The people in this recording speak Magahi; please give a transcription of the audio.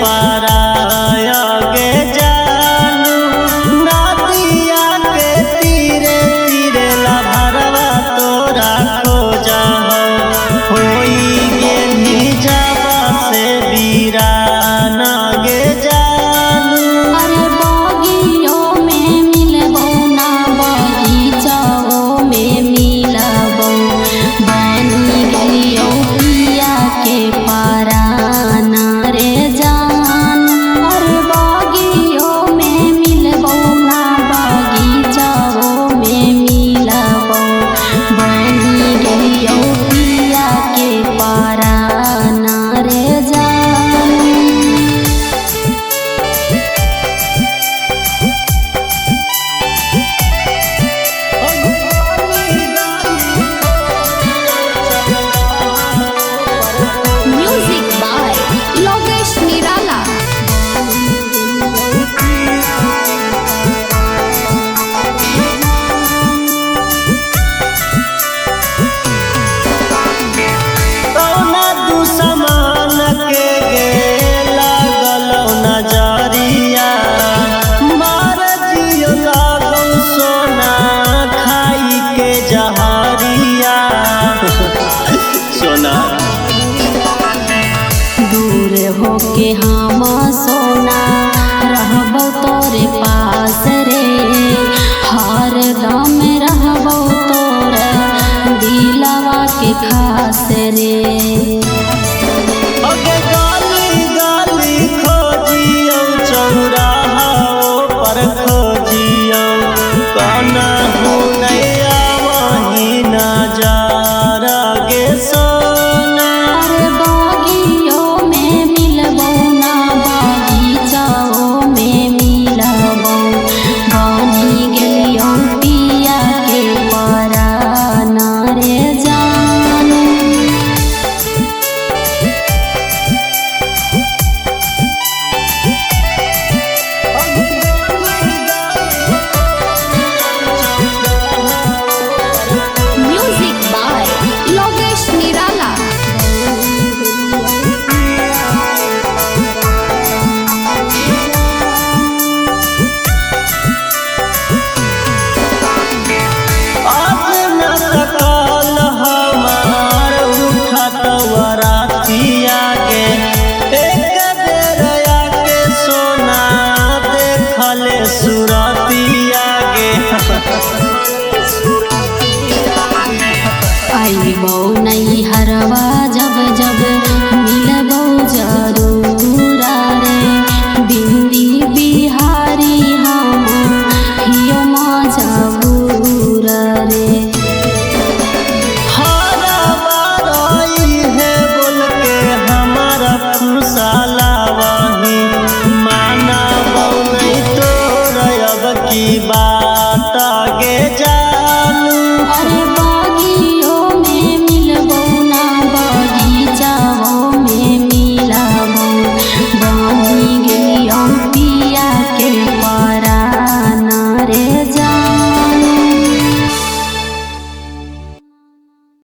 परायगे जानू नदिया के तीरे तीरे लभरवा तोरा खोजा हो होई गेली जाबा से बीरान गे जानू। अरे बगियो में मिलबो ना बगीचाओ में मिलबो बनी गलियो पिया के पराना रे जान। अरे बगियो में मिलबो ना बगीचाओ में मिलबो बनी गलियो पिया के पराना रे जान। म्यूजिक बाय लोकेश निराला। कौना दुश्मन के गे लागल नजरिया मार जियो लागौ सोना खाई के जहरिया सोना दूर होके हम सोना रहबो तोरे पास रे हर दम रहबो तोरे दिलवा के खास रे।